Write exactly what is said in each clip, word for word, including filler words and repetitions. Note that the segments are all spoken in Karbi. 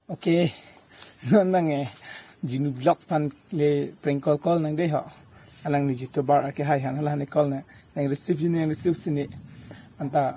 Okay, non nang eh, Jinu Vlogs aphan le prank call call nangdei ho. Alangli YouTuber ake hai han hala ne call nang, nang receive ji ne, nang receive ji ne. Anta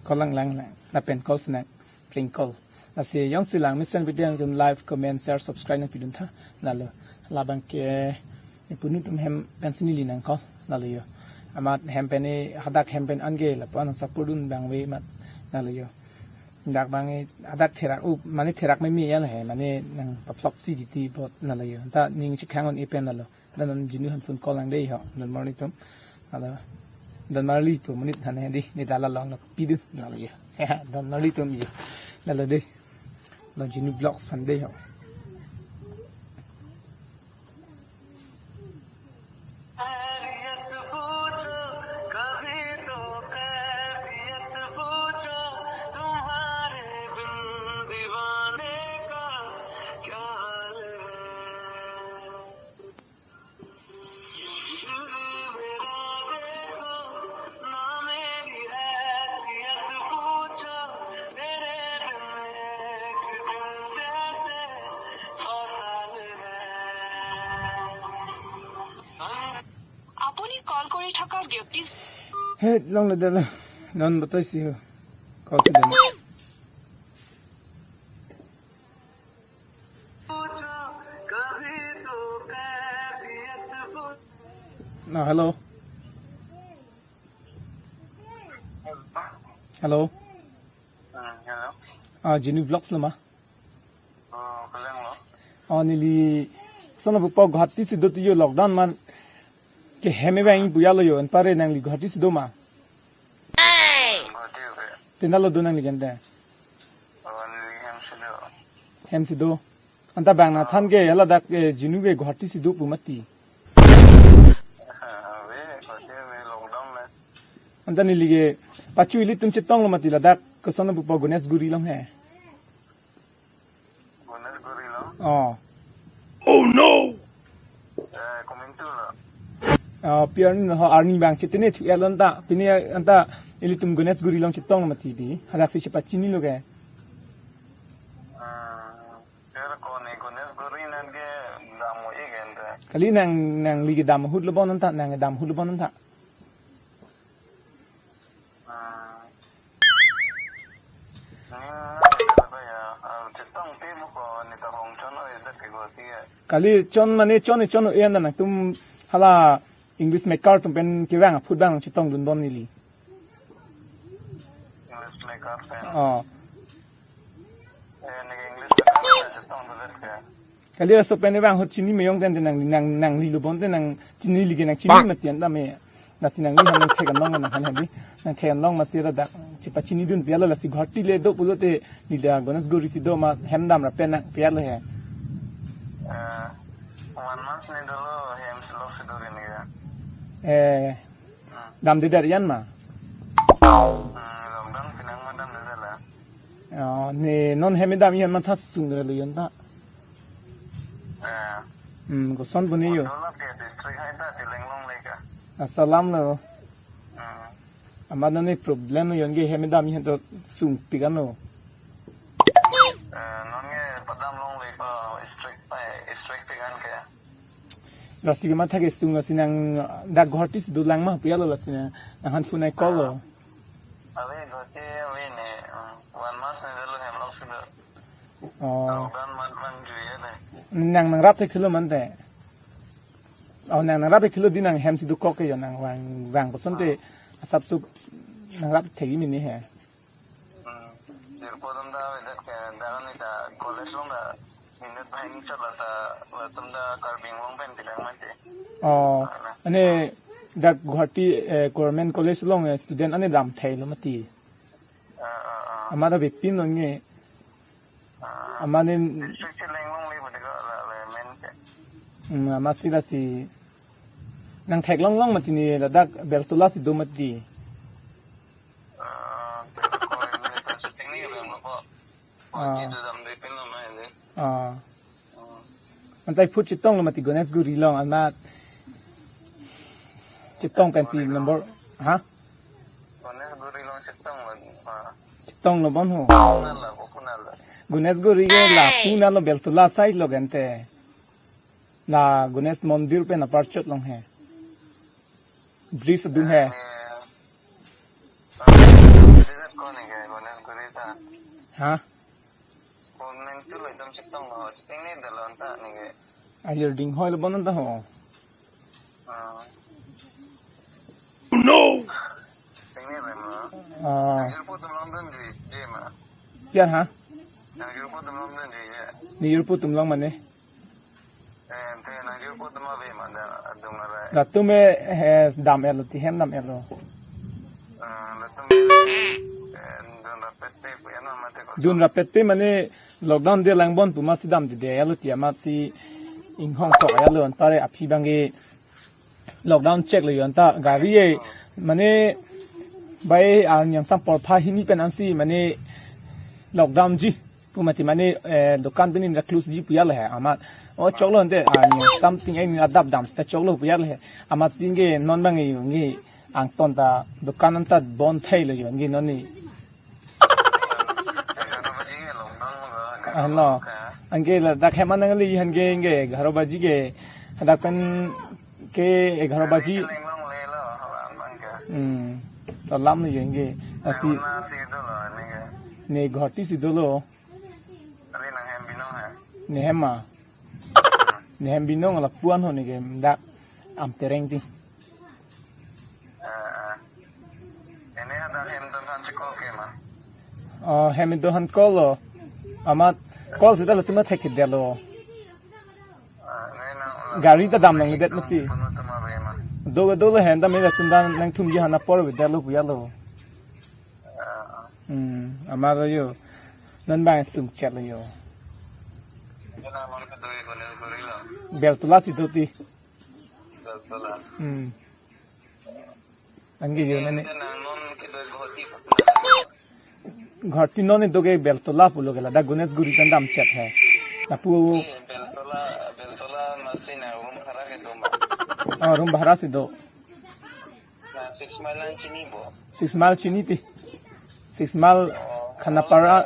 call lang lang lang, lapen call si nang prank call. Lasi jongsi lang mesen video nangtum like, comment, share, subscribe nangpidun tha. Lalo, labang ke, ne punu tum hem pen si neli nang call. Lalo jo. Amat hem pen ne hadak hem pen anke lapu-an nang support dun abang ave amat. Lalo jo. Dak abang eh, hadak therak, uh, mane therak meme ya he, mane nang pa-flop si titi apot lalo jo. Ta ning chikhang on-e pen lalo. Dan non Jinu aphan phone call nangdei ho, don marli atum. Lalo, don marli atum, monit aphan he dei, ne dala long lo pidun, lalo jo. Don marli atum jo. Lalo dei. Lo Jinu Vlogs aphan dei ho. আপুনি কল কৰি থকা ব্যক্তি He, long le dala. Non batai si ho. Call si dana. No, hello. Hello. Hmm, hello. Ah, Jinu Vlogs lo ma? Oh, kalang lo. Oh, neli Sonabukpo Guwahati si do tiyo lockdown amat ke hem abang ingpu ya lo jo, anpare nangli Guwahati si do ma? Guwahati ave. Tenda lo do nangli kente? Oh, neli hem si do. Hem si do. Anta bang nangthan ke, hala dak, eh, Jinu ke Guwahati si do pu mati. Ave, Guwahati ave, lockdown le. Anta neli ke pachu ilitum chetong lo mati ladak ke Sonabukpo Ganeshguri along he. Ganeshguri along? Oh. Oh no! Eh, komantu lo? Oh, pi arni ho, arni abang chetene thu elon ta. Pini anta ilitum Ganeshguri along chetong lo mati di. Hadak si chepachini lo ke. Hmm, pero kone Ganeshguri nang ke dam-o-e ke anta. Kali nang, nangli ke dam ahut lo bon anta, nang dam ahut lo bon anta. Hmm. Nang, nang, ya, ah, chetong te mo ko, ne ta hong chon-o-e dak ke Guwahati ya. Kali chon mane chon, chon-o-e anta nangtum hala English maker atum pen kevang aphut abang chetong dun bon neli. English maker pen. Oh. Eh, ne English maker pen chetong dun det ke. Kali laso pen abang ahut chini meyong ten nang, nang, nangli lo bon te nang chini ligi nang chini mati anta me. Lasi nangli aphan nang thek-an long nang aphan hadi. Nang thek-an long masi ladak chepachini dun pi ya lo lasi Guwahati le do pulote neli la Ganeshguri si do ma hem dam ra pen nang pi ya lo he. Eh, one month ne dolo hem si lok si do ke ne ya. Eh, Hmm. Damde dar yan ma? Hmm, lockdown penang ma damde dar la. Oh, ne non hem dam-e an matha sung ra lo yon ta. Eh. Hmm, koson pu ne jo. Dola ke district hai ta Tileng along le ka. Asalam lo. Hmm. Amat non ne problem lo yon ke hem dam-e an to sungpik an lo. Eh, non ke padam along le ko strike pa, strike pik an ke. Lasi ke matha kesung lasi nang dak Guwahati si do lang ma pu ya lo lasi nang, nang aphan phone ai call lo. Ave Guwahati ave ne, um, one month ne dolo hem lok si do. Oh. Lockdown mat man ju ya ne. Nang nangrap thekthe lo mante. Oh, nang nangrap thekthe lo di nang hem si dokok ke jo nang vang, vang koson te asap sup nangrap thekji mene he. Hmm. Jirpo atum ta ave det ke, dak ne ta college along ta minute banghini chot la ta, latum ta Karbi Anglong pen kelang mati. Oh, ane dak Guwahati, eh, Government College along, eh, student ane damthai lo mati. Ah, ah, ah. Amat ta bepin lo nge. Ah. Amat ne District si leng long le bode ko la le men ke. Hmm, amat si lasi nang theklong long mati ne ladak Beltola si do mati. Ah, ko ini ta shooting ni ke bang ko. Ah. Ko itu dam de pin lo mai de. Ah. Hmm. Antai phut chetong lo mati Ganeshguri along amat. Chetong pen si number, ha? Ganeshguri along chetong lo, ah. Chetong lo bon ho. Kunal la, ko kunal la. Ganesh Guri ke lapu nalo Beltola side lo gente. La Ganesh Mandir pen apar chot long he. Bridge adung he. Ha? Ajir ding hoi lo bon ta ho. Oh no! Ah. Pian ha? Ni yurpu tum long mane? Latum e, eh, dam elo, ti hem dam elo. Dun rapet pe mane lockdown det lang bon pu amatsi damde det elo ti amatsi inghong tok elo anta re aphi abang ke lockdown chek lo anta gari e mane bai arni angsam porpha hini pen ansi mane lockdown ji pu mati mane, eh, dukan pini ra close ji pu ya le he amat. O choklo ante arni angsam ting ai ni adap dam seta choklo pu ya le he. Amatsi ke non abang e ngi angton ta dukan anta bon thai lo yo ngi non ni. Ah, no. Anke ladak hem anang li han ke, anke egharo baji ke. Hadak pen ke egharo baji. Hmm. To lam ni anke. Asi. Ne ghoti si dolo. Ne hem ma. Ne hem binong lapu-an ho ne ke dak Amtereng ti. Oh, hem do han call lo. Amat call seta latum athek ke det lo. Gari ta dam nang det mati. Do do le hen ta me latum dan nangthum ji han apor ve det lo pu ya lo. Hmm, amat lo yo. Non abang sung chat lo yo. Beltola si do ti. Hmm. Anke yo nane. Ghoti non do ke Beltola pulo ke ladak Ganesh Guri pen dam chet he. Lapu. Oh, room bhara si do. Six Mile chini ti. Six Mile Khanapara.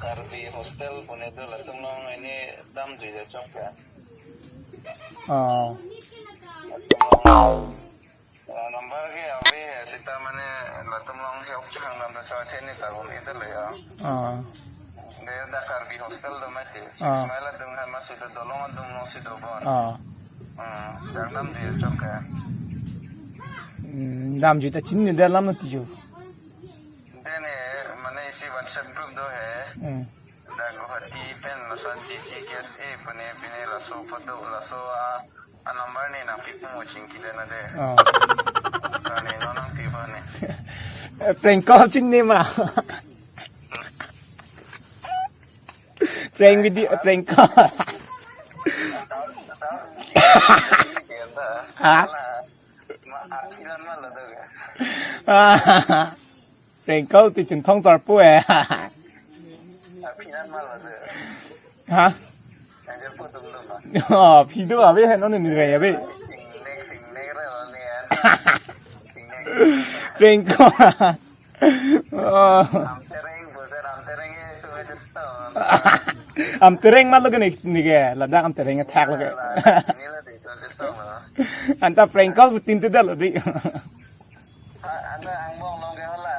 Karbi hostel pune do latum long ini dam ji chok ya. Oh. Number ke ave he seta mane latum long he ok chang nam da cha theni ta gun ita le ya. Oh. De da Karbi hostel do mati. Ah. Six Mile adung ha masi do dolong adung masi do bon. Ah. Hmm, dam ji chok ya. Hmm, dam ji ta chini de lam na ti jo. Dene mane isi WhatsApp group do he. Hmm. Da Guwahati pen lason G C K S A pune pine laso photo laso a, a number ne nangpi pu mo chingki de na de. Oh. Kane non nangpi ba ne. Prank call chini ma. Prank video, prank call. Ha? Ma, achiran ma lo do ga. Ah. Prank call ti Chinthong Sarpo eh. Achiran ma lo do. Ha? Nangke po dum dum ma. Oh, phi do ave hai non ni re ave. Sing nek, sing nek re lo ni an. Sing nek. Prank call. Oh. Amtereng, boser Amtereng e, tu aja to. Amtereng mat lo ke ni, ni ke, ladak Amtereng athak lo ke. Ni lo di, tu aja to ma. Anta prank call tin te dal di. Anta angbong long ke hala,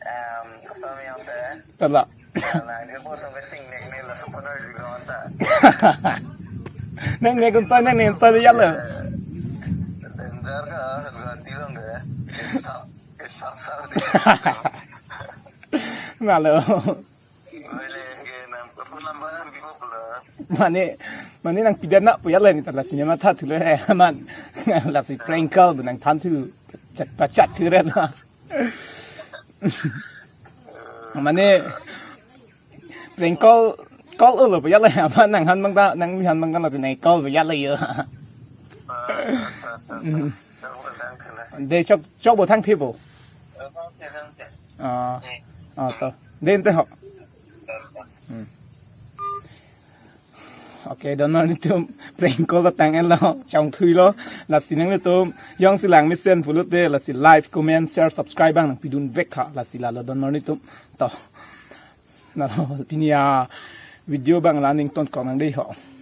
em, kosong yang te. Tala. Hala, dia potong kecing nek ni lah, sepenuh juga anta. Neng nek unsa, neng nek unsa ya lo. Dengar ke, harga tilang ke. Malo. Mane, mane nangpidet na pu ya la ni ta lasi nema tha thulo he man. Lasi prank call bu nangthan thu chat pa chat thu re na. Mane prank call call lo pu ya la man nanghan bang ta nanghan bang ta lasi nang call pu ya la yo. De chok chok bo thang thi bo. Ah, ah, to. Den te ho. Hmm. Okay, don marli tum prank call tang elo, chong thui lo, lasi nanglitum, jongsi lang mesen pulote, lasi like, comment, share, subscribe bang nangpidun vek ha, lasi lalo don marli tum, to. Na lo pini a video abang la ning tonkok nang dei ho.